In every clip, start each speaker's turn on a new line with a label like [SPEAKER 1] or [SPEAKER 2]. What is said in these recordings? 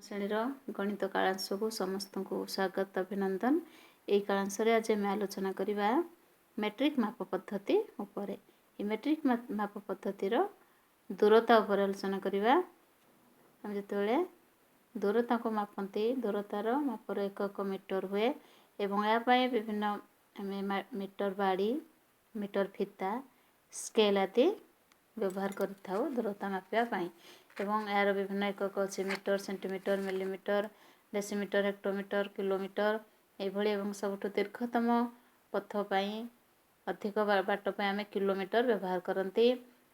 [SPEAKER 1] ଶ୍ରେଣୀର ଗଣିତ କାଳାଂଶକୁ ସମସ୍ତଙ୍କୁ ସ୍ୱାଗତ, ଅଭିନନ୍ଦନ। ଏହି କାଳାଂଶରେ ଆଜି ଆମେ ଆଲୋଚନା କରିବା ମେଟ୍ରିକ୍ ମାପ ପଦ୍ଧତି ଉପରେ। ଏହି ମେଟ୍ରିକ୍ ମାପ ପଦ୍ଧତିର ଦୂରତା ଉପରେ ଆଲୋଚନା କରିବା। ଆମେ ଯେତେବେଳେ ଦୂରତାକୁ ମାପନ୍ତି, ଦୂରତାର ମାପର ଏକକ ମିଟର ହୁଏ ଏବଂ ଏହା ପାଇଁ ବିଭିନ୍ନ ଆମେ ମିଟର ବାଡ଼ି, ମିଟର ଫିତା, ସ୍କେଲ୍ ଆଦି ବ୍ୟବହାର କରିଥାଉ ଦୂରତା ମାପିବା ପାଇଁ। ଏବଂ ଏହାର ବିଭିନ୍ନ ଏକକ ଅଛି: metre, centimetre, millimetre, decimetre, hectometre, kilometre, ଏଇଭଳି। ଏବଂ ସବୁଠୁ ଦୀର୍ଘତମ ପଥ ପାଇଁ, ଅଧିକ ବାଟ ପାଇଁ ଆମେ କିଲୋମିଟର ବ୍ୟବହାର କରନ୍ତି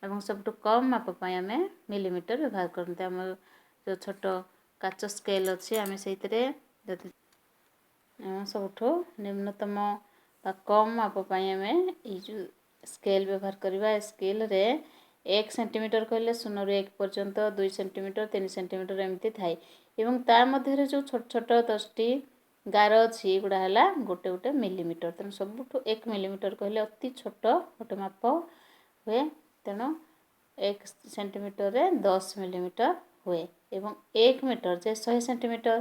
[SPEAKER 1] ଏବଂ ସବୁଠୁ କମ୍ ମାପ ପାଇଁ ଆମେ ମିଲିମିଟର ବ୍ୟବହାର କରନ୍ତି। ଆମର ଯେଉଁ ଛୋଟ କାଚ ସ୍କେଲ୍ ଅଛି, ଆମେ ସେଇଥିରେ ଯଦି ସବୁଠୁ ନିମ୍ନତମ ବା କମ୍ ମାପ ପାଇଁ ଆମେ ଏଇ ଯେଉଁ ସ୍କେଲ୍ ବ୍ୟବହାର କରିବା, ଏ ସ୍କେଲ୍ରେ 1 ସେଣ୍ଟିମିଟର କହିଲେ 0ରୁ 1 ପର୍ଯ୍ୟନ୍ତ 2 ସେଣ୍ଟିମିଟର, 3 ସେଣ୍ଟିମିଟର ଏମିତି ଥାଏ ଏବଂ ତା ମଧ୍ୟରେ ଯେଉଁ ଛୋଟ ଛୋଟ 10ଟି ଗାର ଅଛି, ଏଗୁଡ଼ା ହେଲା ଗୋଟେ ଗୋଟେ ମିଲିମିଟର। ତେଣୁ ସବୁଠୁ 1 ମିଲିମିଟର କହିଲେ ଅତି ଛୋଟ ଗୋଟେ ମାପ ହୁଏ। ତେଣୁ 1 ସେଣ୍ଟିମିଟରରେ 10 ମିଲିମିଟର ହୁଏ ଏବଂ 1 ମିଟର ଯେ 100 ସେଣ୍ଟିମିଟର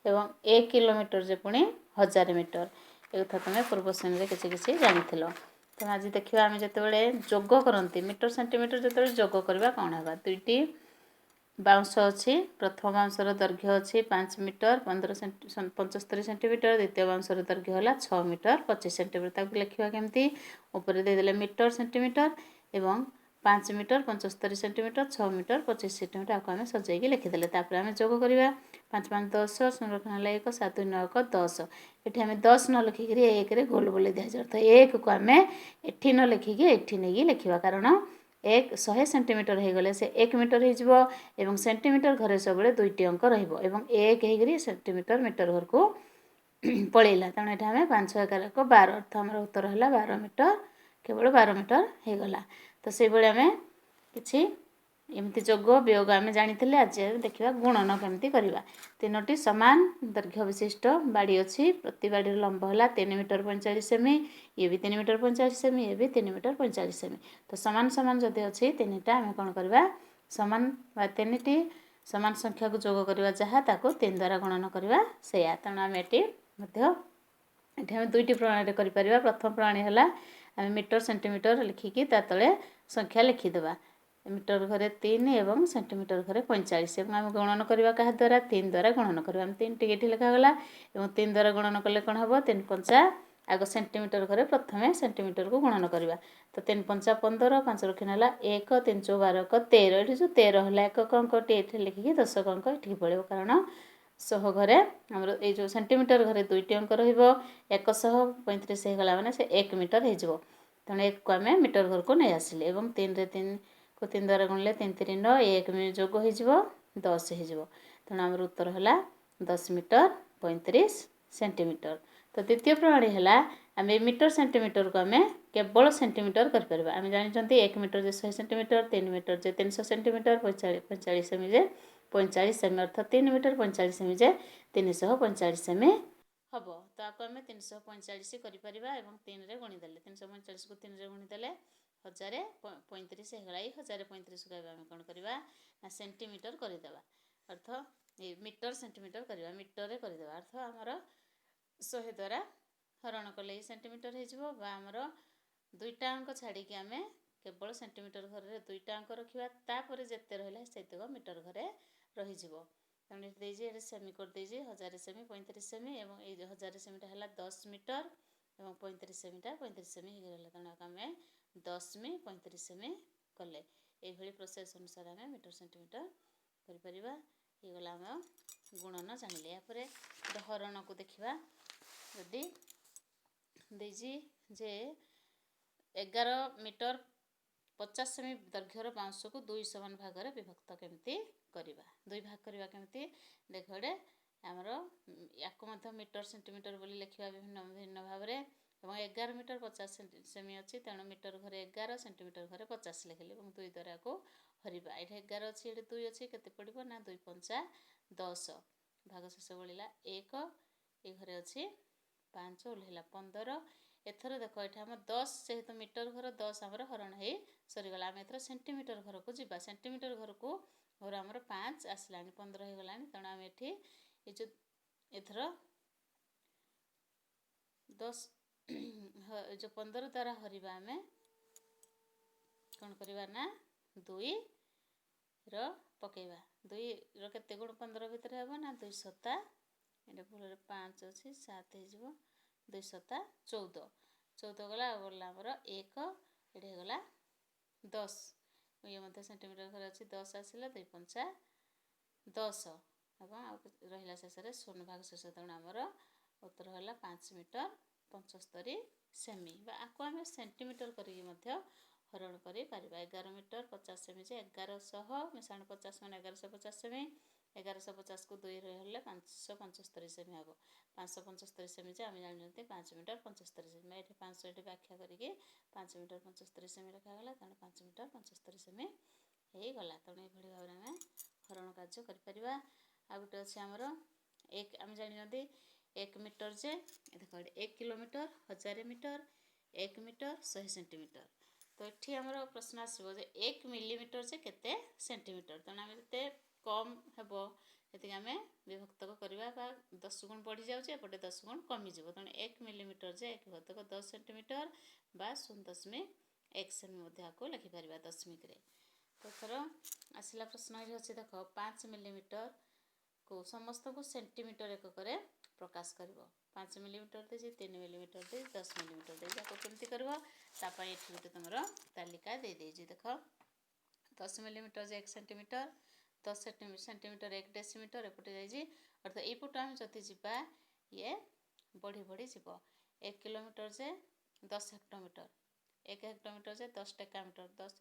[SPEAKER 1] ଏବଂ 1 କିଲୋମିଟର ଯେ ପୁଣି 1000 ମିଟର। ଏ କଥା ତୁମେ ପୂର୍ବ ଶ୍ରେଣୀରେ କିଛି କିଛି ଜାଣିଥିଲ। ତେଣୁ ଆଜି ଦେଖିବା, ଆମେ ଯେତେବେଳେ ଯୋଗ କରନ୍ତି, ମିଟର ସେଣ୍ଟିମିଟର ଯେତେବେଳେ ଯୋଗ କରିବା କ'ଣ ହେବା? ଦୁଇଟି ବାଉଁଶ ଅଛି। ପ୍ରଥମ ବାଉଁଶର ଦୈର୍ଘ୍ୟ ଅଛି 5 ମିଟର 75 ସେଣ୍ଟିମିଟର। ଦ୍ୱିତୀୟ ବାଉଁଶର ଦୈର୍ଘ୍ୟ ହେଲା 6 ମିଟର 25 ସେଣ୍ଟିମିଟର। ତାକୁ ଲେଖିବା କେମିତି? ଉପରେ ଦେଇଦେଲେ ମିଟର ସେଣ୍ଟିମିଟର ଏବଂ 5 ମିଟର 75 ସେଣ୍ଟିମିଟର, 6 ମିଟର 25 ସେଣ୍ଟିମିଟର, ଆକୁ ଆମେ ସଜେଇକି ଲେଖିଦେଲେ। ତାପରେ ଆମେ ଯୋଗ କରିବା। 5 5 10, 0 ରଖିଲା ହେଲା 1, 7 2 9 1 10। ଏଠି ଆମେ 10 ନ ଲେଖିକିରି 1ରେ ଗୋଲ ବୁଲେଇ ଦିଆଯିବ। ଅର୍ଥ 1କୁ ଆମେ ଏଠି ନ ଲେଖିକି ଏଠି ନେଇକି ଲେଖିବା, କାରଣ 100 ସେଣ୍ଟିମିଟର ହେଇଗଲେ ସେ 1 ମିଟର ହେଇଯିବ ଏବଂ ସେଣ୍ଟିମିଟର ଘରେ ସବୁବେଳେ ଦୁଇଟି ଅଙ୍କ ରହିବ ଏବଂ 1 ହେଇକରି ସେଣ୍ଟିମିଟର ମିଟର ଘରକୁ ପଳେଇଲା। ତେଣୁ ଏଠି ଆମେ 5 11 1 12, ଅର୍ଥ ଆମର ଉତ୍ତର ହେଲା 12 ମିଟର, କେବଳ 12 ମିଟର ହେଇଗଲା। ତ ସେଇଭଳି ଆମେ କିଛି ଏମିତି ଯୋଗ ବିୟୋଗ ଆମେ ଜାଣିଥିଲେ। ଆଜି ଆମେ ଦେଖିବା ଗୁଣନ କେମିତି କରିବା। ତିନୋଟି ସମାନ ଦୈର୍ଘ୍ୟ ବିଶିଷ୍ଟ ବାଡ଼ି ଅଛି। ପ୍ରତି ବାଡ଼ିର ଲମ୍ବ ହେଲା 3 ମିଟର 45 ସେମି। ଇଏ ବି 3 ମିଟର 45 ସେମି, ଇଏ ବି 3 ମିଟର 45 ସେମି। ତ ସମାନ ସମାନ ଯଦି ଅଛି ତିନିଟା, ଆମେ କ'ଣ କରିବା? ସମାନ ବା ତିନିଟି ସମାନ ସଂଖ୍ୟାକୁ ଯୋଗ କରିବା ଯାହା, ତାକୁ 3 ଦ୍ୱାରା ଗୁଣନ କରିବା ସେଇଆ। ତେଣୁ ଆମେ ଏଠି ମଧ୍ୟ ଏଠି ଆମେ ଦୁଇଟି ପ୍ରଣାଳୀରେ କରିପାରିବା। ପ୍ରଥମ ପ୍ରଣାଳୀ ହେଲା ଆମେ ମିଟର ସେଣ୍ଟିମିଟର ଲେଖିକି ତା ତଳେ ସଂଖ୍ୟା ଲେଖିଦେବା। ମିଟର ଘରେ 3 ଏବଂ ସେଣ୍ଟିମିଟର ଘରେ 45 ଏବଂ ଆମେ ଗୁଣନ କରିବା କାହା ଦ୍ୱାରା? 3 ଦ୍ୱାରା ଗୁଣନ କରିବା। ଆମେ 3 ଟିକେ ଏଠି ଲେଖାଗଲା ଏବଂ 3 ଦ୍ୱାରା ଗୁଣନ କଲେ କ'ଣ ହେବ? 3 ପଞ୍ଚା, ଆଗ ସେଣ୍ଟିମିଟର ଘରେ ପ୍ରଥମେ ସେଣ୍ଟିମିଟରକୁ ଗୁଣନ କରିବା। ତ 3 ପଞ୍ଚା 15, 5 ରଖିନେ ହେଲା 1, 3 ଚଉ 12, 1 13। ଏଠି ଯେଉଁ 13 ହେଲା, ଏକକ ଅଙ୍କଟି ଏଠି ଲେଖିକି ଦଶକ ଅଙ୍କ ଏଠିକି ପଳେଇବ, କାରଣ ଶହ ଘରେ ଆମର ଏଇ ଯେଉଁ ସେଣ୍ଟିମିଟର ଘରେ ଦୁଇଟି ଅଙ୍କ ରହିବ। 135 ହେଇଗଲା ମାନେ ସେ 1 ମିଟର ହେଇଯିବ। ତେଣୁ 1କୁ ଆମେ ମିଟର ଘରକୁ ନେଇ ଆସିଲେ ଏବଂ 3ରେ 3କୁ 3 ଦ୍ୱାରା ଗୁଣିଲେ 3 3 9, 1 ଯୋଗ ହେଇଯିବ, 10 ହେଇଯିବ। ତେଣୁ ଆମର ଉତ୍ତର ହେଲା 10 ମିଟର 35 ସେଣ୍ଟିମିଟର। ତ ଦ୍ୱିତୀୟ ପ୍ରଣାଳୀ ହେଲା ଆମେ ମିଟର ସେଣ୍ଟିମିଟରକୁ ଆମେ କେବଳ ସେଣ୍ଟିମିଟର କରିପାରିବା। ଆମେ ଜାଣିଛନ୍ତି 1 ମିଟର ଯେ 100 ସେଣ୍ଟିମିଟର, 3 ମିଟର ଯେ 300 ସେଣ୍ଟିମିଟର, 45 ସେମି ଯେ 45 ସେମି, ଅର୍ଥାତ୍ 3 ମିଟର 45 ସେମି ଯେ 345 ସେମି ହେବ। ତ ଆକୁ ଆମେ 345 କରିପାରିବା ଏବଂ 3ରେ ଗୁଣିଦେଲେ, 345କୁ 3ରେ ଗୁଣିଦେଲେ 1035 ହେଇଗଲା। ଏଇ 1035କୁ ଏବେ ଆମେ କ'ଣ କରିବା ନା ସେଣ୍ଟିମିଟର କରିଦେବା, ଅର୍ଥ ଏଇ ମିଟର ସେଣ୍ଟିମିଟର କରିବା, ମିଟରରେ କରିଦେବା। ଅର୍ଥ ଆମର 100 ଦ୍ୱାରା ହରଣ କଲେ ଏଇ ସେଣ୍ଟିମିଟର ହେଇଯିବ ବା ଆମର ଦୁଇଟା ଅଙ୍କ ଛାଡ଼ିକି ଆମେ କେବଳ ସେଣ୍ଟିମିଟର ଘରରେ ଦୁଇଟା ଅଙ୍କ ରଖିବା, ତାପରେ ଯେତେ ରହିଲା ସେତିକ ମିଟର ଘରେ ରହିଯିବ। ତେଣୁ ଏଠି ଦେଇଛି, ଏଠି ସେମି କରିଦେଇଛି, 1000 ସେମି 35 ସେମି ଏବଂ ଏଇ 1000 ସେମିଟା ହେଲା 10 ମିଟର ଏବଂ 35 ସେମିଟା 35 ସେମି ହେଇକି ରହିଲା। ତେଣୁ ଆମେ 10 ମି 35 ସେମି କଲେ। ଏଇଭଳି ପ୍ରୋସେସ୍ ଅନୁସାରେ ଆମେ ମିଟର ସେଣ୍ଟିମିଟର କରିପାରିବା। ହେଇଗଲା, ଆମେ ଗୁଣନ ଜାଣିଲେ। ଏହାପରେ ଗୋଟେ ହରଣକୁ ଦେଖିବା। ଯଦି ଦେଇଛି ଯେ 11 ମିଟର 50 ସେମି ଦୈର୍ଘ୍ୟର ବାଉଁଶକୁ ଦୁଇ ସମାନ ଭାଗରେ ବିଭକ୍ତ କେମିତି କରିବା? ଦୁଇ ଭାଗ କରିବା କେମିତି? ଦେଖ, ଏଡ଼େ ଆମର ୟାକୁ ମଧ୍ୟ ମିଟର ସେଣ୍ଟିମିଟର ବୋଲି ଲେଖିବା ବିଭିନ୍ନ ଭିନ୍ନ ଭାବରେ ଏବଂ 11 ମିଟର 50 ସେମି ଅଛି। ତେଣୁ ମିଟର ଘରେ 11, ସେଣ୍ଟିମିଟର ଘରେ 50 ଲେଖିଲେ ଏବଂ 2 ଦ୍ୱାରା ୟାକୁ ହରିବା। ଏଠି 11 ଅଛି, ଏଠି 2 ଅଛି। କେତେ ପଡ଼ିବ ନା 2 ପଞ୍ଚା 10, ଭାଗ ଶେଷ ବଳିଲା 1, ଏ ଘରେ ଅଛି 5, ଓହ୍ଲେଇଲା 15। ଏଥର ଦେଖ, ଏଠି ଆମ 10 ଯେହେତୁ ମିଟର ଘର 10 ଆମର ହରଣ ହେଇ ସରିଗଲା। ଆମେ ଏଥର ସେଣ୍ଟିମିଟର ଘରକୁ ଯିବା। ସେଣ୍ଟିମିଟର ଘରକୁ ଘର ଆମର 5 ଆସିଲାଣି, 15 ହେଇଗଲାଣି। ତେଣୁ ଆମେ ଏଠି ଏ ଯେଉଁ ଏଥର 10, ଯେଉଁ 15 ଦ୍ୱାରା ହରିବା, ଆମେ କ'ଣ କରିବା ନା 2ର ପକାଇବା। 2ର କେତେ ଗୁଣ 15 ଭିତରେ ହେବ ନା 2 ସତା, ଏଇଟା ଭୁଲରେ 5 ଅଛି, 7 ହେଇଯିବ। 2 ସତା 14, 14 ଗଲା, ଆଉ ଗଲା ଆମର 1, ଏଠି ହେଇଗଲା 10। ଇଏ ମଧ୍ୟ ସେଣ୍ଟିମିଟର ଘରେ ଅଛି, 10 ଆସିଲା, 2 ପଞ୍ଚା 10 ହେବ, ଆଉ ରହିଲା ଶେଷରେ ଶୂନ ଭାଗ ଶେଷ। ତେଣୁ ଆମର ଉତ୍ତର ହେଲା 5 ମିଟର 75 ସେମି, ବା ଆକୁ ଆମେ ସେଣ୍ଟିମିଟର କରିକି ମଧ୍ୟ ହରଣ କରିପାରିବା। 11 ମିଟର 50 ସେମି ଯେ 1100 ମିଶାଣ 50 ମାନେ 1150 ସେମି। 1150କୁ 2 ହେଲେ 575 ସେମି ହେବ। 575 ସେମି ଯେ ଆମେ ଜାଣିଛନ୍ତି 5 ମିଟର 75 ସେମି। ଏଠି 500 ଏଠି ବ୍ୟାଖ୍ୟା କରିକି 5 ମିଟର 75 ସେମି ଲେଖାଗଲା, ତେଣୁ 5 ମିଟର 75 ସେମି ହେଇଗଲା। ତେଣୁ ଏଇଭଳି ଭାବରେ ଆମେ ହରଣ କାର୍ଯ୍ୟ କରିପାରିବା। ଆଉ ଗୋଟେ ଅଛି ଆମର 1, ଆମେ ଜାଣିଛନ୍ତି 1 ମିଟର ଯେ, ଦେଖ ଏଠି 1 କିଲୋମିଟର 1000 ମିଟର, 1 ମିଟର 100 ସେଣ୍ଟିମିଟର। ତ ଏଠି ଆମର ପ୍ରଶ୍ନ ଆସିବ ଯେ 1 ମିଲିମିଟର ଯେ କେତେ ସେଣ୍ଟିମିଟର? ତେଣୁ ଆମେ ଯେତେ କମ୍ ହେବ ସେତିକି ଆମେ ବିଭକ୍ତକ କରିବା, ବା 10 ଗୁଣ ବଢ଼ିଯାଉଛି, ଏପଟେ 10 ଗୁଣ କମିଯିବ। ତେଣୁ 1 ମିଲିମିଟର ଯେ 1 ବିଭକ୍ତକ 10 ସେଣ୍ଟିମିଟର ବା 0.1 ସେମି ମଧ୍ୟ ଆକୁ ଲେଖିପାରିବା ଦଶମିକରେ। ତ ଏଥର ଆସିଲା ପ୍ରଶ୍ନ ଏଠି ଅଛି ଦେଖ, 5 ମିଲିମିଟରକୁ ସମସ୍ତଙ୍କୁ ସେଣ୍ଟିମିଟର ଏକକରେ ପ୍ରକାଶ କରିବ। 5 ମିଲିମିଟର ଦେଇଛି, 3 ମିଲିମିଟର ଦେଇଛି, 10 ମିଲିମିଟର ଦେଇଛି, ଆକୁ କେମିତି କରିବ? ତା ପାଇଁ ଏଠି ଗୋଟେ ତୁମର ତାଲିକା ଦେଇଦେଇଛି ଦେଖ। 10 ମିଲିମିଟର ଯେ 1 ସେଣ୍ଟିମିଟର, 10 ସେଣ୍ଟିମିଟର 1 ଡେସିମିଟର ଏପଟେ ଯାଇଛି। ଅର୍ଥାତ୍ ଏଇପଟୁ ଆମେ ଯଦି ଯିବା, ଇଏ ବଢ଼ି ବଢ଼ି ଯିବ। 1 କିଲୋମିଟର ଯେ 10 ହେକ୍ଟୋମିଟର, 1 ହେକ୍ଟୋମିଟର ଯେ 10 ଡେକାମିଟର, 10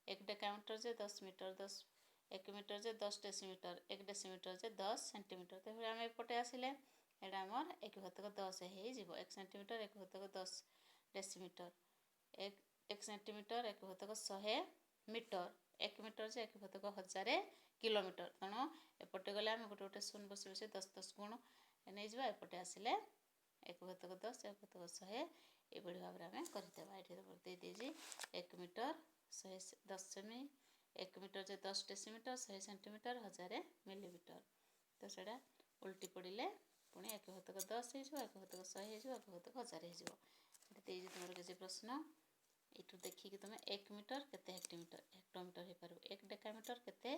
[SPEAKER 1] 1 ଡେକାମିଟର ଯେ 10 ମିଟର, 10 1 ମିଟର ଯେ 10 ଡେସିମିଟର, 1 ଡେସିମିଟର ଯେ 10 ସେଣ୍ଟିମିଟର। ତେଣୁ ଆମେ ଏପଟେ ଆସିଲେ ଏଇଟା ଆମର 1 ବିଭକ୍ତକ 10 ହେଇଯିବ। 1 ସେଣ୍ଟିମିଟର 1 ବିଭକ୍ତକ 10 ଡେସିମିଟର, 1 ସେଣ୍ଟିମିଟର 1 ବିଭକ୍ତକ 100 ମିଟର, 1 ମିଟର ଯେ 1 ବିଭକ୍ତକ 1000 କିଲୋମିଟର। ତେଣୁ ଏପଟେ ଗଲେ ଆମେ ଗୋଟେ ଗୋଟେ ଶୂନ ବସି ବସି 10 10 ଗୁଣ ନେଇଯିବା, ଏପଟେ ଆସିଲେ 1 ବିଭକ୍ତକ 10, 1 ବିଭକ୍ତକ 100, ଏଇଭଳି ଭାବରେ ଆମେ କରିଦେବା। ଏଠି ଦେଇଦେଇଛି 1 ମିଟର 110 ସେମି, 1 ମିଟର ଯେ 10 ଡେସିମିଟର, 100 ସେଣ୍ଟିମିଟର 1000 ମିଲିମିଟର। ତ ସେଇଟା ଓଲଟି ପଡ଼ିଲେ ପୁଣି 1 ବିଭକ୍ତକ 10 ହେଇଯିବ, 1 ବିଭକ୍ତକ 100 ହେଇଯିବ, 1 ବିଭକ୍ତକ 1000 ହେଇଯିବ। ଏଠି ଦେଇଛି ତୁମର କିଛି ପ୍ରଶ୍ନ, ଏଇଠୁ ଦେଖିକି ତୁମେ 1 ମିଟର କେତେ ହେକ୍ଟୋମିଟର ହେକ୍ଟୋମିଟର ହେଇପାରିବ, 1 ଡେକାମିଟର କେତେ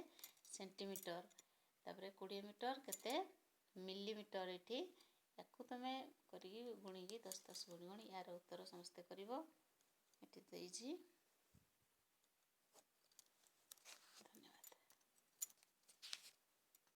[SPEAKER 1] ସେଣ୍ଟିମିଟର, ତାପରେ 20 ମିଟର କେତେ ମିଲିମିଟର। ଏଠି ୟାକୁ ତୁମେ କରିକି ଗୁଣିକି 10 10 ଗୁଣି ଗୁଣି ୟାର ଉତ୍ତର ସମସ୍ତେ କରିବ। ଏଠି ଦେଇଛି।